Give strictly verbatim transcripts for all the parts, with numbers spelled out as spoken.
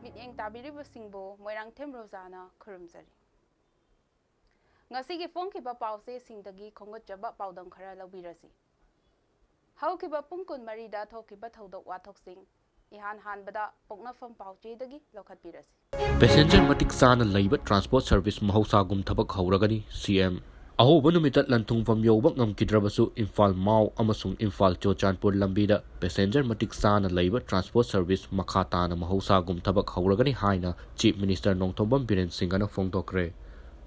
ꯃꯤꯠꯌꯦꯡ ꯇꯥꯕꯤꯔꯤꯕꯁꯤꯡꯕꯨ ꯃꯣꯏꯔꯥꯡꯊꯦꯝ ꯔꯣꯖꯥꯅ ꯈꯨꯔꯨꯝꯖꯔꯤ꯫ ꯉꯁꯤꯒꯤ ꯐꯣꯡꯈꯤꯕ ꯄꯥꯎꯆꯦꯁꯤꯡꯗꯒꯤ ꯈꯣꯝꯒꯠꯆꯕ ꯄꯥꯎꯗꯝ ꯈꯔ ꯂꯧꯕꯤꯔꯁꯤ꯫ ꯍꯧꯈꯤꯕ ꯄꯨꯡ ꯀꯨꯟꯃꯔꯤꯗ ꯊꯣꯛꯈꯤꯕ ꯊꯧꯗꯣꯛ ꯋꯥꯊꯣꯛꯁꯤꯡ ꯏꯍꯥꯟ ꯍꯥꯟꯕꯗ ꯄꯣꯛꯅꯐꯝ ꯄꯥꯎꯆꯦꯗꯒꯤ ꯂꯧꯈꯠꯄꯤꯔꯁꯤ꯫ ꯄꯦꯁꯦꯟꯖꯔ ꯃꯇꯤꯛ ꯆꯥꯅ ꯂꯩꯕ ꯇ꯭ꯔꯥꯟꯁꯄꯣꯔꯠ ꯁꯔꯚꯤꯁ ꯃꯍꯧꯁꯥꯒꯨꯝ ꯊꯕꯛ ꯍꯧꯔꯒꯅꯤ, ꯁꯤ ꯑꯦꯝ꯫ ꯑꯍꯧꯕ ꯅꯨꯃꯤꯠꯇ ꯂꯟꯊꯨꯡꯐꯝ ꯌꯧꯕ ꯉꯝꯈꯤꯗ꯭ꯔꯕꯁꯨ ꯏꯝꯐꯥꯜ ꯃꯥꯎ ꯑꯃꯁꯨꯡ ꯏꯝꯐꯥꯜ ꯆꯨꯔꯆꯥꯟꯄꯨꯔ ꯂꯝꯕꯤꯗ ꯄꯦꯁꯦꯟꯖꯔ ꯃꯇꯤꯛ ꯆꯥꯅ ꯂꯩꯕ ꯇ꯭ꯔꯥꯟꯁꯄꯣꯔꯠ ꯁꯔꯚꯤꯁ ꯃꯈꯥ ꯇꯥꯅ ꯃꯍꯧꯁꯥꯒꯨꯝ ꯊꯕꯛ ꯍꯧꯔꯒꯅꯤ ꯍꯥꯏꯅ ꯆꯤꯐ ꯃꯤꯅꯤꯁꯇꯔ ꯅꯣꯡꯊꯣꯝꯕꯝ ꯕꯤꯔꯦꯟ ꯁꯤꯡꯍꯅ ꯐꯣꯡꯗꯣꯛꯈ꯭ꯔꯦ꯫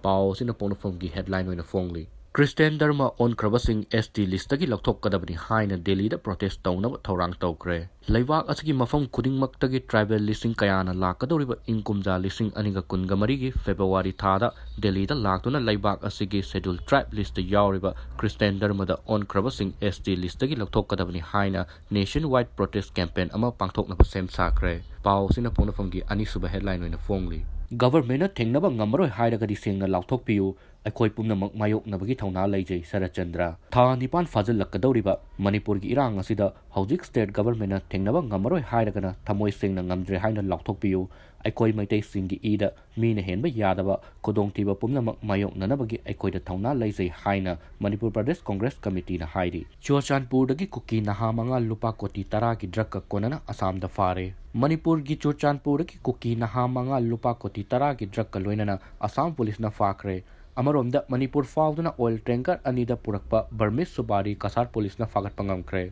ꯄꯥꯎ ꯑꯁꯤꯅ ꯄꯣꯛꯅꯐꯝꯒꯤ ꯍꯦꯗꯂꯥꯏꯟ ꯑꯣꯏꯅ ꯐꯣꯡꯂꯤ꯫ ꯈ꯭ꯔꯤꯁꯇꯤꯌꯥꯟ ꯙꯔꯃ ꯑꯣꯟꯈ꯭ꯔꯕꯁꯤꯡ ꯑꯦꯁ ꯇꯤ ꯂꯤꯁꯇꯒꯤ ꯂꯧꯊꯣꯛꯀꯗꯕꯅꯤ ꯍꯥꯏꯅ ꯗꯦꯜꯂꯤꯗ ꯄ꯭ꯔꯣꯇꯦꯁ ꯇꯧꯅꯕ ꯊꯧꯔꯥꯡ ꯇꯧꯈ꯭ꯔꯦ꯫ ꯂꯩꯕꯥꯛ ꯑꯁꯤꯒꯤ ꯃꯐꯝ ꯈꯨꯗꯤꯡꯃꯛꯇꯒꯤ ꯇ꯭ꯔꯥꯏꯕꯦꯜ ꯂꯤꯁꯤꯡ ꯀꯌꯥꯅ ꯂꯥꯛꯀꯗꯧꯔꯤꯕ ꯏꯪ ꯀꯨꯝꯖꯥ ꯂꯤꯁꯤꯡ ꯑꯅꯤꯒ ꯀꯨꯟꯒ ꯃꯔꯤꯒꯤ ꯐꯦꯕ꯭ꯔꯨꯋꯥꯔꯤ ꯊꯥꯗ ꯗꯦꯜꯂꯤꯗ ꯂꯥꯛꯇꯨꯅ ꯂꯩꯕꯥꯛ ꯑꯁꯤꯒꯤ ꯁꯦꯗ꯭ꯌꯨꯜ ꯇ꯭ꯔꯥꯏꯕ ꯂꯤꯁꯇ ꯌꯥꯎꯔꯤꯕ ꯈ꯭ꯔꯤꯁꯇꯤꯌꯥꯟ ꯙꯔꯃꯗ ꯑꯣꯟꯈ꯭ꯔꯕꯁꯤꯡ ꯑꯦꯁ ꯇꯤ ꯂꯤꯁꯇꯒꯤ ꯂꯧꯊꯣꯛꯀꯗꯕꯅꯤ ꯍꯥꯏꯅ ꯅꯦꯁꯟ ꯋꯥꯏꯗ ꯄ꯭ꯔꯣꯇꯦꯁ ꯀꯦꯝꯄꯦꯟ ꯑꯃ ꯄꯥꯡꯊꯣꯛꯅꯕ ꯁꯦꯝ ꯁꯥꯈ꯭ꯔꯦ꯫ ꯄꯥꯎ ꯑꯁꯤꯅ ꯄꯣꯛꯅꯐꯝꯒꯤ ꯑꯅꯤꯁꯨꯕ ꯍꯦꯗꯂꯥꯏꯟ ꯑꯣꯏꯅ ꯐꯣꯡꯂꯤ꯫ ꯒꯚꯔꯟꯃꯦꯟꯠꯅ ꯊꯦꯡꯅꯕ ꯉꯝꯃꯔꯣꯏ ꯍꯥꯏꯔꯒꯗꯤ ꯁꯦꯡꯅ ꯂꯥꯎꯊꯣꯛꯄꯤꯌꯨ, ꯑꯩꯈꯣꯏ ꯄꯨꯝꯅꯃꯛ ꯃꯥꯌꯣꯛꯅꯕꯒꯤ ꯊꯧꯅꯥ ꯂꯩꯖꯩ, ꯁꯔꯠ ꯆꯟꯗ꯭ꯔ꯫ ꯊꯥ ꯅꯤꯄꯥꯟ ꯐꯥꯖꯤꯜꯂꯛꯀꯗꯧꯔꯤꯕ ꯃꯅꯤꯄꯨꯔꯒꯤ ꯏꯔꯥꯡ ꯑꯁꯤꯗ ꯍꯧꯖꯤꯛ ꯁ꯭ꯇꯦꯠ ꯒꯚꯔꯟꯃꯦꯟꯠꯅ ꯊꯦꯡꯅꯕ ꯉꯝꯃꯔꯣꯏ ꯍꯥꯏꯔꯒꯅ ꯊꯃꯣꯏ ꯁꯦꯡꯅ ꯉꯝꯗ꯭ꯔꯦ ꯍꯥꯏꯅ ꯂꯥꯎꯊꯣꯛꯄꯤꯌꯨ꯫ ꯑꯩꯈꯣꯏ ꯃꯩꯇꯩꯁꯤꯡꯒꯤ ꯏꯗ ꯃꯤꯅ ꯍꯦꯟꯕ ꯌꯥꯗꯕ ꯈꯨꯗꯣꯡꯊꯤꯕ ꯄꯨꯝꯅꯃꯛ ꯃꯥꯌꯣꯛꯅꯅꯕꯒꯤ ꯑꯩꯈꯣꯏꯗ ꯊꯧꯅꯥ ꯂꯩꯖꯩ ꯍꯥꯏꯅ ꯃꯅꯤꯄꯨꯔ ꯄ꯭ꯔꯗꯦꯁ ꯀꯣꯡꯒ꯭ꯔꯦꯁ ꯀꯃꯤꯇꯤꯅ ꯍꯥꯏꯔꯤ꯫ ꯆꯨꯔꯆꯥꯟꯄꯨꯔꯗꯒꯤ ꯀꯨꯀꯤ ꯅꯍꯥ ꯃꯉꯥ ꯂꯨꯄꯥ ꯀꯣꯇꯤ ꯇꯔꯥꯒꯤ ꯗ꯭ꯔꯒꯀ ꯀꯣꯟꯅꯅ ꯑꯁꯥꯝꯗ ꯐꯥꯔꯦ꯫ ꯃꯅꯤꯄꯨꯔꯒꯤ ꯆꯨꯔꯆꯥꯟꯄꯨꯔꯗꯒꯤ ꯀꯨꯀꯤ ꯅꯍꯥ ꯃꯉꯥ ꯂꯨꯄꯥ ꯀꯣꯇꯤ ꯇꯔꯥꯒꯤ ꯗ꯭ꯔꯒꯀ ꯂꯣꯏꯅꯅ ꯑꯁꯥꯝ ꯄꯨꯂꯤꯁꯅ ꯐꯥꯈ꯭ꯔꯦ꯫ ꯑꯃꯔꯣꯝꯗ ꯃꯅꯤꯄꯨꯔ ꯐꯥꯎꯗꯨꯅ ꯑꯣꯏꯜ ꯇꯦꯡꯀꯔ ꯑꯅꯤꯗ ꯄꯨꯔꯛꯄ ꯕꯔꯃꯤꯁ ꯁꯨꯄꯥꯔꯤ ꯀꯁꯥꯔ ꯄꯨꯂꯤꯁꯅ ꯐꯥꯒꯠꯄ ꯉꯝꯈ꯭ꯔꯦ꯫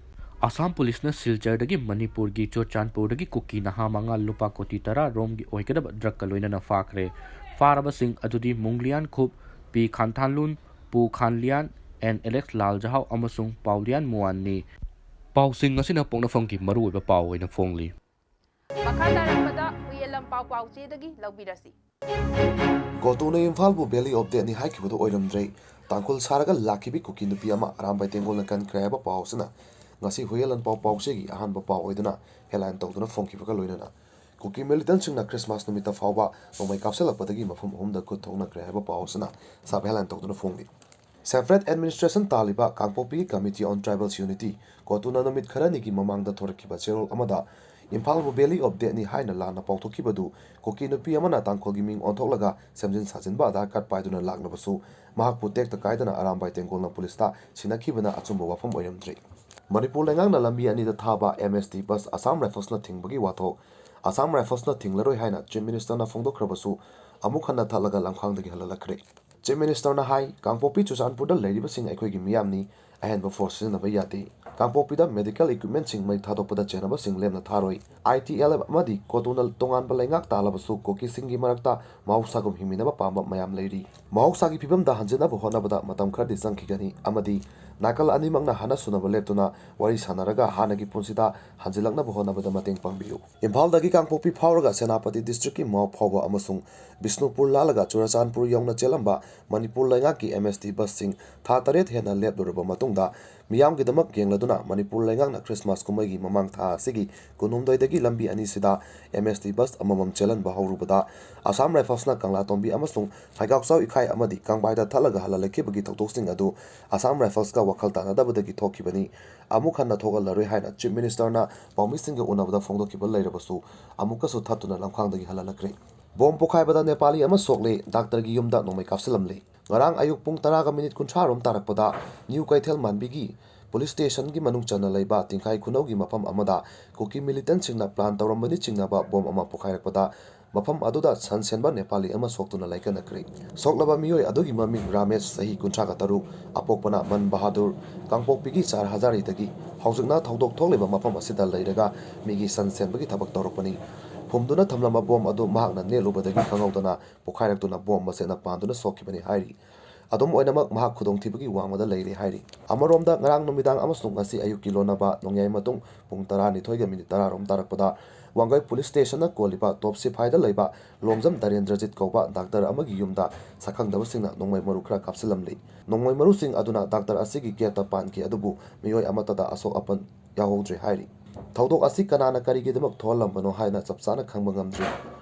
ꯑꯁꯥꯝ ꯄꯨꯂꯤꯁꯅ ꯁꯤꯜꯆꯔꯗꯒꯤ ꯃꯅꯤꯄꯨꯔꯒꯤ ꯆꯨꯔꯆꯥꯟꯄꯨꯔꯗꯒꯤ ꯀꯨꯀꯤ ꯅꯍꯥ ꯃꯉꯥ ꯂꯨꯄꯥ ꯀꯣꯇꯤ ꯇꯔꯥ ꯔꯣꯝꯒꯤ ꯑꯣꯏꯒꯗꯕ ꯗ꯭ꯔꯒꯀ ꯂꯣꯏꯅꯅ ꯐꯥꯈ꯭ꯔꯦ꯫ ꯐꯥꯔꯕꯁꯤꯡ ꯑꯗꯨꯗꯤ ꯃꯨꯡꯂꯤꯌꯥꯟ ꯈꯨꯞ, ꯄꯤ ꯈꯥꯟꯊꯥꯟꯂꯨꯟ, ꯄꯨ ꯈꯥꯟꯂꯤꯌꯥꯟ, ꯑꯦꯟ ꯑꯦꯂꯦꯛꯁ ꯂꯥꯜꯖꯍꯥꯎ ꯑꯃꯁꯨꯡ ꯄꯥꯎꯂꯤꯌꯥꯟ ꯃꯨꯋꯥꯟꯅꯤ꯫ ꯄꯥꯎꯁꯤꯡ ꯑꯁꯤꯅ ꯄꯣꯛꯅꯐꯝꯒꯤ ꯃꯔꯨꯑꯣꯏꯕ ꯄꯥꯎ ꯑꯣꯏꯅ ꯐꯣꯡꯂꯤ꯫ ꯃꯈꯥ ꯇꯥꯔꯛꯄꯗ ꯍꯨꯏꯌꯦꯟ ꯂꯝꯄꯥꯎ ꯄꯥꯎꯆꯦꯗꯒꯤ ꯂꯧꯕꯤꯔꯁꯤ꯫ ꯒꯣꯇꯨꯅ ꯏꯝꯐꯥꯜꯕꯨ Valley of Deathꯅꯤ ꯍꯥꯏꯈꯤꯕꯗꯨ ꯑꯣꯏꯔꯝꯗ꯭ꯔꯦ꯫ ꯇꯥꯡꯈꯨꯜ ꯁꯥꯔꯒ ꯂꯥꯛꯈꯤꯕꯤ ꯀꯨꯀꯤ ꯅꯨꯄꯤ ꯑꯃ ꯑꯔꯥꯝꯕꯥꯏ ꯇꯦꯡꯒꯣꯜꯅ ꯀꯟꯈ꯭ꯔꯦ ꯍꯥꯏꯕ ꯄꯥꯎ ꯑꯁꯤꯅ ꯉꯁꯤ ꯍꯨꯏꯌꯦꯟ ꯂꯝꯄꯥꯎ ꯄꯥꯎꯆꯦꯒꯤ ꯑꯍꯥꯟꯕ ꯄꯥꯎ ꯑꯣꯏꯗꯨꯅ ꯍꯦꯗꯂꯥꯏꯟ ꯇꯧꯗꯨꯅ ꯐꯣꯡꯈꯤꯕꯒ ꯂꯣꯏꯅꯅ ꯀꯨꯀꯤ ꯃꯤꯂꯤꯇꯦꯟꯠꯁꯤꯡꯅ ꯈ꯭ꯔꯤꯁꯃꯥꯁ ꯅꯨꯃꯤꯠꯇ ꯐꯥꯎꯕ ꯅꯣꯡꯃꯩ ꯀꯥꯞꯁꯤꯜꯂꯛꯄꯗꯒꯤ ꯃꯐꯝ ꯑꯍꯨꯝꯗ ꯈꯨꯠ ꯊꯣꯛꯅꯈ꯭ꯔꯦ ꯍꯥꯏꯕ ꯄꯥꯎ ꯑꯁꯤꯅ ꯁꯕ ꯍꯦꯗꯂꯥꯏꯟ ꯇꯧꯗꯨꯅ ꯐꯣꯡꯂꯤ꯫ Separate administration ꯇꯥꯜꯂꯤꯕ ꯀꯥꯡꯄꯣꯛꯄꯤꯒꯤ Committee on Tribals Unity, ꯀꯣꯇꯨꯅ ꯅꯨꯃꯤꯠ ꯈꯔꯅꯤꯒꯤ ꯃꯃꯥꯡꯗ ꯊꯣꯔꯛꯈꯤꯕ ꯆꯦꯔꯣꯜ ꯑꯃꯗ ꯏꯝꯐꯥꯜꯕꯨ Valley of Deathꯅꯤ ꯍꯥꯏꯅ ꯂꯥꯟꯅ ꯄꯥꯎꯊꯣꯛꯈꯤꯕꯗꯨ ꯀꯨꯀꯤ ꯅꯨꯄꯤ ꯑꯃꯅ ꯇꯥꯡꯈꯨꯜꯒꯤ ꯃꯤꯡ ꯑꯣꯟꯊꯣꯛꯂꯒ ꯁꯦꯝꯖꯤꯟ ꯁꯥꯖꯤꯟꯕ ꯑꯙꯥꯔ ꯀꯥꯔꯗ ꯄꯥꯏꯗꯨꯅ ꯂꯥꯛꯂꯕꯁꯨ, ꯃꯍꯥꯛꯄꯨ ꯇꯦꯛꯇ ꯀꯥꯏꯗꯅ ꯑꯔꯥꯝꯕꯥꯏ ꯇꯦꯡꯒꯣꯜꯅ ꯄꯨꯂꯤꯁꯇ ꯁꯤꯟꯅꯈꯤꯕꯅ ꯑꯆꯨꯝꯕ ꯋꯥꯐꯝ ꯑꯣꯏꯔꯝꯗ꯭ꯔꯤ꯫ ꯃꯅꯤꯄꯨꯔ ꯂꯩꯉꯥꯛꯅ ꯂꯝꯕꯤ ꯑꯅꯤꯗ ꯊꯥꯕ M S T bus Assam Riflesꯅ ꯊꯤꯡꯕꯒꯤ ꯋꯥꯊꯣꯛ Assam Riflesꯅ ꯊꯤꯡꯂꯔꯣꯏ ꯍꯥꯏꯅ Chief Ministerꯅ ꯐꯣꯡꯗꯣꯛꯈ꯭ꯔꯕꯁꯨ, ꯑꯃꯨꯛ ꯍꯟꯅ ꯊꯠꯂꯒ ꯂꯝꯈꯥꯡꯗꯒꯤ ꯍꯜꯍꯜꯂꯛꯈ꯭ꯔꯦ꯫ Chief Ministerꯅ ꯍꯥꯏ, ꯀꯥꯡꯄꯣꯛꯄꯤ ꯆꯨꯔꯆꯥꯟꯄꯨꯔꯗ ꯂꯩꯔꯤꯕꯁꯤꯡ ꯑꯩꯈꯣꯏꯒꯤ ꯃꯤꯌꯥꯝꯅꯤ, ꯑꯍꯦꯟꯕ force ꯁꯤꯖꯤꯟꯅꯕ ꯌꯥꯗꯦ꯫ ꯀꯥꯡꯄꯣꯛꯄꯤꯗ medical equipmentꯁꯤꯡ ꯃꯩ ꯊꯥꯗꯣꯛꯄꯗ ꯆꯦꯟꯅꯕꯁꯤꯡ ꯂꯦꯝꯅ ꯊꯥꯔꯣꯏ꯫ I T L F ꯑꯃꯗꯤ COTUꯅ ꯇꯣꯉꯥꯟꯕ ꯂꯩꯉꯥꯛ ꯇꯥꯂꯕꯁꯨ ꯀꯨꯀꯤꯁꯤꯡꯒꯤ ꯃꯔꯛꯇ ꯃꯍꯧꯁꯥꯒꯨꯝ ꯍꯤꯡꯃꯤꯟꯅꯕ ꯄꯥꯝꯕ ꯃꯌꯥꯝ ꯂꯩꯔꯤ꯫ ꯃꯍꯧꯁꯥꯒꯤ ꯐꯤꯕꯝꯗ ꯍꯟꯖꯤꯟꯅꯕ ꯍꯣꯠꯅꯕꯗ ꯃꯇꯝ ꯈꯔꯗꯤ ꯆꯪꯈꯤꯒꯅꯤ ꯑꯃꯗꯤ ꯅꯥꯀꯜ ꯑꯅꯤꯃꯛꯅ ꯍꯥꯟꯅ ꯁꯨꯅꯕ ꯂꯦꯞꯇꯨꯅ ꯋꯥꯔꯤ ꯁꯥꯟꯅꯔꯒ ꯍꯥꯟꯅꯒꯤ ꯄꯨꯟꯁꯤꯗ ꯍꯟꯖꯤꯜꯂꯛꯅꯕ ꯍꯣꯠꯅꯕꯗ ꯃꯇꯦꯡ ꯄꯥꯡꯕꯤꯌꯨ꯫ ꯏꯝꯐꯥꯜꯗꯒꯤ ꯀꯥꯡꯄꯣꯛꯄꯤ ꯐꯥꯎꯔꯒ ꯁꯦꯅꯥꯄꯇꯤ districtꯀꯤ ꯃꯥꯎ ꯐꯥꯎꯕ ꯑꯃꯁꯨꯡ ꯕꯤꯁꯅꯨꯄꯨꯔ ꯂꯥꯜꯂꯒ ꯆꯨꯔꯆꯥꯟꯄꯨꯔ ꯌꯧꯅ ꯆꯦꯜꯂꯝꯕ ꯃꯅꯤꯄꯨꯔ ꯂꯩꯉꯥꯛꯀꯤ M S T busꯁꯤꯡ ꯊꯥ ꯇꯔꯦꯠ ꯍꯦꯟꯅ ꯂꯦꯞꯂꯨꯔꯕ ꯃꯇꯨꯡꯗ, ꯃꯤꯌꯥꯝꯒꯤꯗꯃꯛ ꯌꯦꯡꯂꯗꯨꯅ ꯃꯅꯤꯄꯨꯔ ꯂꯩꯉꯥꯛꯅ Christmas ꯀꯨꯝꯍꯩꯒꯤ ꯃꯃꯥꯡ ꯊꯥ ꯑꯁꯤꯒꯤ ꯀꯨꯟꯍꯨꯝꯗꯣꯏꯗꯒꯤ ꯂꯝꯕꯤ ꯑꯅꯤꯁꯤꯗ M S T bus ꯑꯃꯃꯝ ꯆꯦꯜꯍꯟꯕ ꯍꯧꯔꯨꯕꯗ, Assam Riflesꯅ ꯀꯪꯂꯥꯇꯣꯝꯕꯤ ꯑꯃꯁꯨꯡ ꯐꯩꯒꯥꯛꯆꯥꯎ ꯏꯈꯥꯏ ꯑꯃꯗꯤ ꯀꯥꯡꯕꯥꯏꯗ ꯊꯠꯂꯒ ꯍꯜꯍꯜꯂꯛꯈꯤꯕꯒꯤ ꯊꯧꯗꯣꯛꯁꯤꯡ ꯑꯗꯨ Assam Riflesꯀ ꯋꯥꯈꯜ ꯇꯥꯅꯗꯕꯗꯒꯤ ꯊꯣꯛꯈꯤꯕꯅꯤ꯫ ꯑꯃꯨꯛ ꯍꯟꯅ ꯊꯣꯛꯍꯜꯂꯔꯣꯏ ꯍꯥꯏꯅ Chief Ministerꯅ ꯄꯥꯎꯃꯤꯁꯤꯡꯒ ꯎꯅꯕꯗ ꯐꯣꯡꯗꯣꯛꯈꯤꯕ ꯂꯩꯔꯕꯁꯨ, ꯑꯃꯨꯛꯀꯁꯨ ꯊꯠꯇꯨꯅ ꯂꯝꯈꯥꯡꯗꯒꯤ ꯍꯜꯍꯜꯂꯛꯈ꯭ꯔꯦ꯫ ꯕꯣꯝ ꯄꯣꯈꯥꯏꯕꯗ ꯅꯦꯄꯥꯂꯤ ꯑꯃ ꯁꯣꯛꯂꯦ, ꯗꯥꯛꯇꯔꯒꯤ ꯌꯨꯝꯗ ꯅꯣꯡꯃꯩ ꯀꯥꯞꯁꯤꯜꯂꯝꯂꯦ꯫ ꯉꯔꯥꯡ ꯑꯌꯨꯛ ꯄꯨꯡ ꯇꯔꯥꯒ ꯃꯤꯅꯤꯠ ꯀꯨꯟꯊ꯭ꯔꯥ ꯔꯣꯝ ꯇꯥꯔꯛꯄꯗ ꯅ꯭ꯌꯨ ꯀꯩꯊꯦꯜ ꯃꯥꯟꯕꯤꯒꯤ ꯄꯨꯂꯤꯁ ꯁ꯭ꯇꯦꯁꯟꯒꯤ ꯃꯅꯨꯡ ꯆꯟꯅ ꯂꯩꯕ ꯇꯤꯡꯈꯥꯏ ꯈꯨꯅꯧꯒꯤ ꯃꯐꯝ ꯑꯃꯗ ꯀꯨꯀꯤ ꯃꯤꯂꯤꯇꯦꯟꯠꯁꯤꯡꯅ plan ꯇꯧꯔꯝꯕꯅꯤ ꯆꯤꯡꯅꯕ ꯕꯣꯝ ꯑꯃ ꯄꯣꯈꯥꯏꯔꯛꯄꯗ ꯃꯐꯝ ꯑꯗꯨꯗ ꯁꯟ ꯁꯦꯟꯕ ꯅꯦꯄꯥꯂꯤ ꯑꯃ ꯁꯣꯛꯇꯨꯅ ꯂꯥꯏꯀꯠꯅꯈ꯭ꯔꯦ꯫ ꯁꯣꯛꯂꯕ ꯃꯤꯑꯣꯏ ꯑꯗꯨꯒꯤ ꯃꯃꯤꯡ ꯔꯥꯃꯦꯁ, ꯆꯍꯤ ꯀꯨꯟꯊ꯭ꯔꯥꯒ ꯇꯔꯨꯛ, ꯑꯄꯣꯛꯄꯅ ꯃꯟ ꯕꯍꯥꯗꯨꯔ, ꯀꯥꯡꯄꯣꯛꯄꯤꯒꯤ ꯆꯥꯔ ꯍꯖꯥꯔꯤꯗꯒꯤ꯫ ꯍꯧꯖꯤꯛꯅ ꯊꯧꯗꯣꯛ ꯊꯣꯛꯂꯤꯕ ꯃꯐꯝ ꯑꯁꯤꯗ ꯂꯩꯔꯒ ꯃꯤꯒꯤ ꯁꯟ ꯁꯦꯟꯕꯒꯤ ꯊꯕꯛ ꯇꯧꯔꯛꯄꯅꯤ꯫ ꯐꯨꯝꯗꯨꯅ ꯊꯝꯂꯝꯕ ꯕꯣꯝ ꯑꯗꯨ ꯃꯍꯥꯛꯅ ꯅꯦꯠꯂꯨꯕꯗꯒꯤ ꯈꯪꯍꯧꯗꯅ ꯄꯣꯈꯥꯏꯔꯛꯇꯨꯅ ꯕꯣꯝ ꯃꯆꯦꯠꯅ ꯄꯥꯟꯗꯨꯅ ꯁꯣꯛꯈꯤꯕꯅꯤ ꯍꯥꯏꯔꯤ꯫ ꯑꯗꯨꯝ ꯑꯣꯏꯅꯃꯛ, ꯃꯍꯥꯛ ꯈꯨꯗꯣꯡꯊꯤꯕꯒꯤ ꯋꯥꯡꯃꯗ ꯂꯩꯔꯦ ꯍꯥꯏꯔꯤ꯫ ꯑꯃꯔꯣꯝꯗ, ꯉꯔꯥꯡ ꯅꯨꯃꯤꯗꯥꯡ ꯑꯃꯁꯨꯡ ꯉꯁꯤ ꯑꯌꯨꯛꯀꯤ ꯂꯣꯟꯅꯕ ꯅꯣꯡꯌꯥꯏ ꯃꯇꯨꯡ ꯄꯨꯡ ꯇꯔꯥꯅꯤꯊꯣꯏꯒ ꯃꯤꯅꯤꯠ ꯇꯔꯥ ꯔꯣꯝ ꯇꯥꯔꯛꯄꯗ ꯋꯥꯡꯒꯣꯏ ꯄꯨꯂꯤꯁ ꯁ꯭ꯇꯦꯁꯟꯅ ꯀꯣꯜꯂꯤꯕ ꯇꯣꯞ ꯁꯤꯐꯥꯏꯗ ꯂꯩꯕ ꯂꯣꯡꯖꯝ ꯗꯥꯏꯔꯦꯟꯗ꯭ꯔꯖꯤꯠ ꯀꯧꯕ ꯗꯥꯛꯇꯔ ꯑꯃꯒꯤ ꯌꯨꯝꯗ ꯁꯛꯈꯪꯗꯕꯁꯤꯡꯅ ꯅꯣꯡꯃꯩ ꯃꯔꯨ ꯈꯔ ꯀꯥꯞꯁꯤꯜꯂꯝꯂꯤ꯫ ꯅꯣꯡꯃꯩ ꯃꯔꯨꯁꯤꯡ ꯑꯗꯨꯅ ꯗꯥꯛꯇꯔ ꯑꯁꯤꯒꯤ ꯒꯦꯠꯇ ꯄꯥꯟꯈꯤ, ꯑꯗꯨꯕꯨ ꯃꯤꯑꯣꯏ ꯑꯃꯠꯇꯗ ꯑꯁꯣꯛ ꯑꯄꯟ ꯌꯥꯎꯍꯧꯗ꯭ꯔꯦ ꯍꯥꯏꯔꯤ꯫ ꯊꯧꯗꯣꯛ ꯑꯁꯤ ꯀꯅꯥꯅ ꯀꯔꯤꯒꯤꯗꯃꯛ ꯊꯣꯛꯍꯜꯂꯝꯕꯅꯣ ꯍꯥꯏꯅ ꯆꯞ ꯆꯥꯅ ꯈꯪꯕ ꯉꯝꯗ꯭ꯔꯤ꯫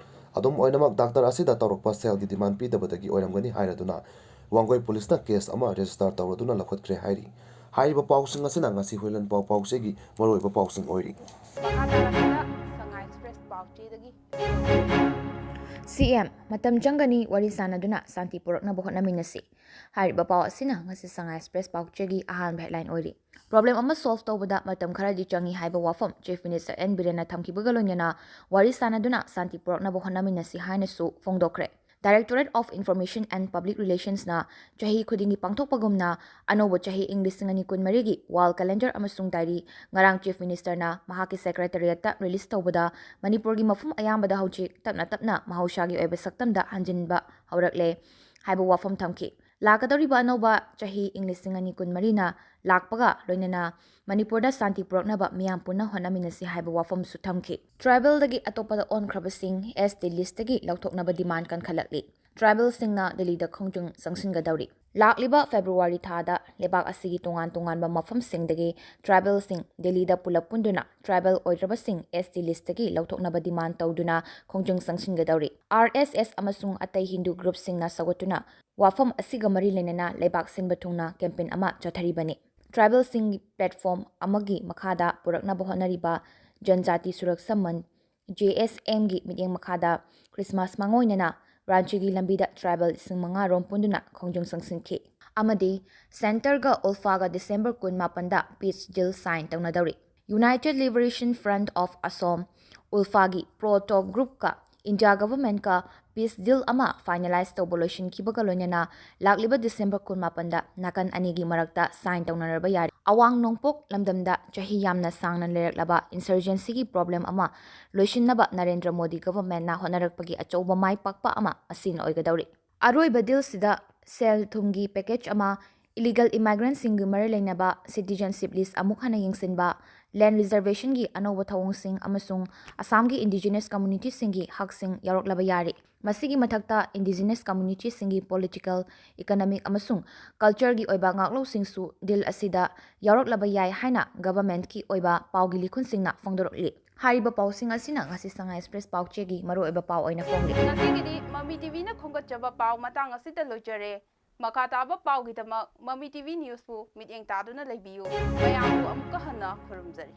ꯑꯗꯨꯝ ꯑꯣꯏꯅꯃꯛ, ꯗꯥꯛꯇꯔ ꯑꯁꯤꯗ ꯇꯧꯔꯛꯄ ꯁꯦꯜꯒꯤ demand ꯄꯤꯗꯕꯗꯒꯤ ꯑꯣꯏꯔꯝꯒꯅꯤ ꯍꯥꯏꯔꯗꯨꯅ ꯋꯥꯡꯒꯣꯏ ꯄꯨꯂꯤꯁꯅ case ꯑꯃ register ꯇꯧꯔꯗꯨꯅ ꯂꯧꯈꯠꯈ꯭ꯔꯦ ꯍꯥꯏꯔꯤ꯫ ꯍꯥꯏꯔꯤꯕ ꯄꯥꯎꯁꯤꯡ ꯑꯁꯤꯅ ꯉꯁꯤ ꯍꯨꯏꯂꯟ ꯄꯥꯎ ꯄꯥꯎꯆꯦꯒꯤ ꯃꯔꯨꯑꯣꯏꯕ ꯄꯥꯎꯁꯤꯡ ꯑꯣꯏꯔꯤ꯫ ꯃꯈꯥ ꯇꯥꯔꯛꯄꯗ ꯁꯤ ꯑꯦꯝ, ꯃꯇꯝ ꯆꯪꯒꯅꯤ, ꯋꯥꯔꯤ ꯁꯥꯟꯅꯗꯨꯅ ꯁꯥꯟꯇꯤ ꯄꯨꯔꯛꯅꯕ ꯍꯣꯠꯅꯃꯤꯟꯅꯁꯤ꯫ ꯍꯥꯏꯔꯤꯕ ꯄꯥꯎ ꯑꯁꯤꯅ ꯉꯁꯤ ꯁꯉꯥꯏ ꯑꯦꯛꯁꯄ꯭ꯔꯦꯁ ꯄꯥꯎꯆꯦꯒꯤ ꯑꯍꯥꯟꯕ ꯍꯦꯗꯂꯥꯏꯟ ꯑꯣꯏꯔꯤ꯫ ꯄ꯭ꯔꯣꯕ꯭ꯂꯦꯝ ꯑꯃ ꯁꯣꯜꯚ ꯇꯧꯕꯗ ꯃꯇꯝ ꯈꯔꯗꯤ ꯆꯪꯏ ꯍꯥꯏꯕ ꯋꯥꯐꯝ ꯆꯤꯐ ꯃꯤꯅꯤꯁꯇꯔ ꯑꯦꯟ ꯕꯤꯔꯦꯟꯅ ꯊꯝꯈꯤꯕꯒ ꯂꯣꯏꯅꯅ ꯋꯥꯔꯤ ꯁꯥꯟꯅꯗꯨꯅ ꯁꯥꯟꯇꯤ ꯄꯨꯔꯛꯅꯕ ꯍꯣꯠꯅꯃꯤꯟꯅꯁꯤ ꯍꯥꯏꯅꯁꯨ ꯐꯣꯡꯗꯣꯛꯈ꯭ꯔꯦ꯫ Directorate of Information and Public Relationsꯅ ꯆꯍꯤ ꯈꯨꯗꯤꯡꯒꯤ ꯄꯥꯡꯊꯣꯛꯄꯒꯨꯝꯅ ꯑꯅꯧꯕ ꯆꯍꯤ ꯏꯪ ꯂꯤꯁꯤꯡ ꯑꯅꯤ ꯀꯨꯟꯃꯔꯤꯒꯤ wall calendar ꯑꯃꯁꯨꯡ diary ꯉꯔꯥꯡ ꯆꯤꯐ ꯃꯤꯅꯤꯁꯇꯔꯅ ꯃꯍꯥꯛꯀꯤ ꯁꯦꯀ꯭ꯔꯦꯇꯔꯤꯌꯦꯠꯇ ꯔꯤꯂꯤꯖ ꯇꯧꯕꯗ ꯃꯅꯤꯄꯨꯔꯒꯤ ꯃꯐꯝ ꯑꯌꯥꯝꯕꯗ ꯍꯧꯖꯤꯛ ꯇꯞꯅ ꯇꯞꯅ ꯃꯍꯧꯁꯥꯒꯤ ꯑꯣꯏꯕ ꯁꯛꯇꯝꯗ ꯍꯟꯖꯤꯟꯕ ꯍꯧꯔꯛꯂꯦ ꯍꯥꯏꯕ ꯋꯥꯐꯝ ꯊꯝꯈꯤ꯫ ꯂꯥꯛꯀꯗꯧꯔꯤꯕ ꯑꯅꯧꯕ ꯆꯍꯤ ꯏꯪ ꯂꯤꯁꯤꯡ ꯑꯅꯤ ꯀꯨꯟꯃꯔꯤꯅ ꯂꯥꯛꯄꯒ ꯂꯣꯏꯅꯅ ꯃꯅꯤꯄꯨꯔꯗ ꯁꯥꯟꯇꯤ ꯄꯨꯔꯛꯅꯕ ꯃꯤꯌꯥꯝ ꯄꯨꯟꯅ ꯍꯣꯠꯅꯃꯤꯟꯅꯁꯤ ꯍꯥꯏꯕ ꯋꯥꯐꯝꯁꯨ ꯊꯝꯈꯤ꯫ ꯇ꯭ꯔꯥꯏꯕꯦꯜꯗꯒꯤ ꯑꯇꯣꯞꯄꯗ ꯑꯣꯟꯈ꯭ꯔꯕꯁꯤꯡ ꯑꯦꯁ ꯇꯤ ꯂꯤꯁꯇꯒꯤ ꯂꯧꯊꯣꯛꯅꯕ ꯗꯤꯃꯥꯟ ꯀꯟꯈꯠꯂꯛꯂꯤ꯫ ꯇ꯭ꯔꯥꯏꯕꯦꯜꯁꯤꯡꯅ ꯗꯤꯜꯂꯤꯗ ꯈꯣꯡꯖꯪ ꯆꯪꯁꯤꯟꯒꯗꯧꯔꯤ꯫ ꯂꯥꯛꯂꯤꯕ ꯐꯦꯕ꯭ꯔꯨꯋꯥꯔꯤ ꯊꯥꯗ ꯂꯩꯕꯥꯛ ꯑꯁꯤꯒꯤ ꯇꯣꯉꯥꯟ ꯇꯣꯉꯥꯟꯕ ꯃꯐꯝꯁꯤꯡꯗꯒꯤ ꯇ꯭ꯔꯥꯏꯕꯦꯜꯁꯤꯡ ꯗꯤꯜꯂꯤꯗ ꯄꯨꯂꯞ ꯄꯨꯟꯗꯨꯅ ꯇ꯭ꯔꯥꯏꯕꯦꯜ ꯑꯣꯏꯗ꯭ꯔꯕꯁꯤꯡ ꯑꯦꯁ ꯇꯤ ꯂꯤꯁꯇꯒꯤ ꯂꯧꯊꯣꯛꯅꯕ ꯗꯤꯃꯥꯟ ꯇꯧꯗꯨꯅ ꯈꯣꯡꯖꯪ ꯆꯪꯁꯤꯟꯒꯗꯧꯔꯤ꯫ ꯑꯥꯔ ꯑꯦꯁ ꯑꯦꯁ ꯑꯃꯁꯨꯡ ꯑꯇꯩ ꯍꯤꯟꯗꯨ ꯒ꯭ꯔꯨꯞꯁꯤꯡꯅ ꯁꯧꯒꯠꯇꯨꯅ ꯋꯥꯐꯝ ꯑꯁꯤꯒ ꯃꯔꯤ ꯂꯩꯅꯅ ꯂꯩꯕꯥꯛ ꯁꯤꯟꯕ ꯊꯨꯡꯅ ꯀꯦꯝꯄꯦꯟ ꯑꯃ ꯆꯠꯊꯔꯤꯕꯅꯤ꯫ ꯇ꯭ꯔꯥꯏꯕꯦꯜꯁꯤꯡꯒꯤ ꯄ꯭ꯂꯦꯠꯐꯣꯝ ꯑꯃꯒꯤ ꯃꯈꯥꯗ ꯄꯨꯔꯛꯅꯕ ꯍꯣꯠꯅꯔꯤꯕ ꯖꯟꯖꯥꯇꯤ ꯁꯨꯔꯛꯁ ꯃꯟ, ꯖꯦ ꯑꯦꯁ ꯑꯦꯝꯒꯤ ꯃꯤꯠꯌꯦꯡ ꯃꯈꯥꯗ ꯈ꯭ꯔꯤꯁꯃꯥꯁ ꯃꯥꯡꯑꯣꯏꯅꯅ ꯔꯥꯟꯆꯤꯒꯤ ꯂꯝꯕꯤꯗ ꯇ꯭ꯔꯥꯏꯕꯦꯜ ꯂꯤꯁꯤꯡ ꯃꯉꯥ ꯔꯣꯝ ꯄꯨꯟꯗꯨꯅ ꯈꯣꯡꯖꯪ ꯆꯪꯁꯤꯟꯈꯤ꯫ ꯑꯃꯗꯤ ꯁꯦꯟꯇꯔꯒ ꯎꯜꯐꯥꯒ ꯗꯤꯁꯦꯝꯕꯔ ꯀꯨꯟ ꯃꯥꯄꯟꯗ ꯄꯤꯁ ꯗꯤꯜ ꯁꯥꯏꯟ ꯇꯧꯅꯗꯧꯔꯤ꯫ United Liberation Front of Assam, ꯎꯜꯐꯥꯒꯤ ꯄ꯭ꯔꯣ ꯇꯣꯛ ꯒ꯭ꯔꯨꯞꯀ ꯏꯟꯗꯤꯌꯥ ꯒꯚꯔꯟꯃꯦꯟꯠꯀ ꯄꯤꯁ ꯗꯤꯜ ꯑꯃ ꯐꯥꯏꯅꯦꯂꯥꯏꯖ ꯇꯧꯕ ꯂꯣꯏꯁꯤꯟꯈꯤꯕꯒ ꯂꯣꯏꯅꯅ ꯂꯥꯛꯂꯤꯕ ꯗꯤꯁꯦꯝꯕꯔ ꯀꯨꯟ ꯃꯥꯄꯟꯗ ꯅꯥꯀꯟ ꯑꯅꯤꯒꯤ ꯃꯔꯛꯇ ꯁꯥꯏꯟ ꯇꯧꯅꯔꯕ ꯌꯥꯔꯦ꯫ ꯑꯋꯥꯡ ꯅꯣꯡꯄꯣꯛ ꯂꯝꯗꯝꯗ ꯆꯍꯤ ꯌꯥꯝꯅ ꯁꯥꯡꯅ ꯂꯩꯔꯛꯂꯕ ꯏꯟꯁꯔꯖꯦꯟꯁꯤꯒꯤ ꯄ꯭ꯔꯣꯕ꯭ꯂꯦꯝ ꯑꯃ ꯂꯣꯏꯁꯤꯟꯅꯕ ꯅꯔꯦꯟꯗ꯭ꯔ ꯃꯣꯗꯤ ꯒꯚꯔꯟꯃꯦꯟꯠꯅ ꯍꯣꯠꯅꯔꯛꯄꯒꯤ ꯑꯆꯧꯕ ꯃꯥꯏ ꯄꯥꯛꯄ ꯑꯃ ꯑꯁꯤꯅ ꯑꯣꯏꯒꯗꯧꯔꯤ꯫ ꯑꯔꯣꯏꯕ ꯗꯤꯜꯁꯤꯗ ꯁꯦꯜ ꯊꯨꯝꯒꯤ ꯄꯦꯀꯦꯖ ꯑꯃ, ꯏꯂꯤꯒꯦꯜ ꯏꯃꯥꯏꯒ꯭ꯔꯦꯟꯠꯁꯤꯡꯒꯤ ꯃꯔꯤ ꯂꯩꯅꯕ ꯁꯤꯇꯤꯖꯟꯁꯤꯞ ꯂꯤꯁ ꯑꯃꯨꯛ ꯍꯟꯅ ꯌꯦꯡꯁꯤꯟꯕ, ꯂꯦꯟꯗ ꯔꯤꯖꯔꯕꯦꯁꯟꯒꯤ ꯑꯅꯧꯕ ꯊꯧꯑꯣꯡꯁꯤꯡ ꯑꯃꯁꯨꯡ ꯑꯁꯥꯝꯒꯤ ꯏꯟꯗꯤꯖꯤꯅꯁ ꯀꯝꯃ꯭ꯌꯨꯅꯤꯇꯤꯁꯤꯡꯒꯤ ꯍꯛꯁꯤꯡ ꯌꯥꯎꯔꯛꯂꯕ ꯌꯥꯔꯤ꯫ ꯃꯁꯤꯒꯤ ꯃꯊꯛꯇ ꯏꯟꯗꯤꯖꯤꯅꯁ ꯀꯝꯃ꯭ꯌꯨꯅꯤꯇꯤꯁꯤꯡꯒꯤ ꯄꯣꯂꯤꯇꯤꯀꯦꯜ, ꯏꯀꯅꯣꯃꯤꯛ ꯑꯃꯁꯨꯡ ꯀꯜꯆꯔꯒꯤ ꯑꯣꯏꯕ ꯉꯥꯛꯂꯧꯁꯤꯡꯁꯨ ꯗꯤꯜ ꯑꯁꯤꯗ ꯌꯥꯎꯔꯛꯂꯕ ꯌꯥꯏ ꯍꯥꯏꯅ ꯒꯚꯔꯟꯃꯦꯟꯠꯀꯤ ꯑꯣꯏꯕ ꯄꯥꯎꯒꯤ ꯂꯤꯈꯨꯟꯁꯤꯡꯅ ꯐꯣꯡꯗꯣꯔꯛꯂꯤ꯫ ꯍꯥꯏꯔꯤꯕ ꯄꯥꯎꯁꯤꯡ ꯑꯁꯤꯅ ꯉꯁꯤ ꯁꯉꯥꯏ ꯑꯦꯛꯁꯄ꯭ꯔꯦꯁ ꯄꯥꯎꯆꯦꯒꯤ ꯃꯔꯨꯑꯣꯏꯕ ꯄꯥꯎ ꯑꯣꯏꯅ ꯐꯣꯡꯂꯤ꯫ ꯉꯁꯤꯒꯤꯗꯤ ꯃꯃꯤ ꯇꯤꯚꯤꯅ ꯈꯣꯝꯒꯠꯆꯕ ꯄꯥꯎ ꯃꯇꯥꯡ ꯑꯁꯤꯗ ꯂꯣꯏꯖꯔꯦ꯫ ꯃꯈꯥ ꯇꯥꯕ ꯄꯥꯎꯒꯤꯗꯃꯛ ꯃꯃꯤ ꯇꯤꯚꯤ ꯅ꯭ꯌꯨꯁꯄꯨ ꯃꯤꯠꯌꯦꯡ ꯇꯥꯗꯨꯅ ꯂꯩꯕꯤꯌꯨ꯫ ꯃꯌꯥꯝꯕꯨ ꯑꯃꯨꯛꯀ ꯍꯟꯅ ꯈꯨꯔꯨꯝꯖꯔꯤ꯫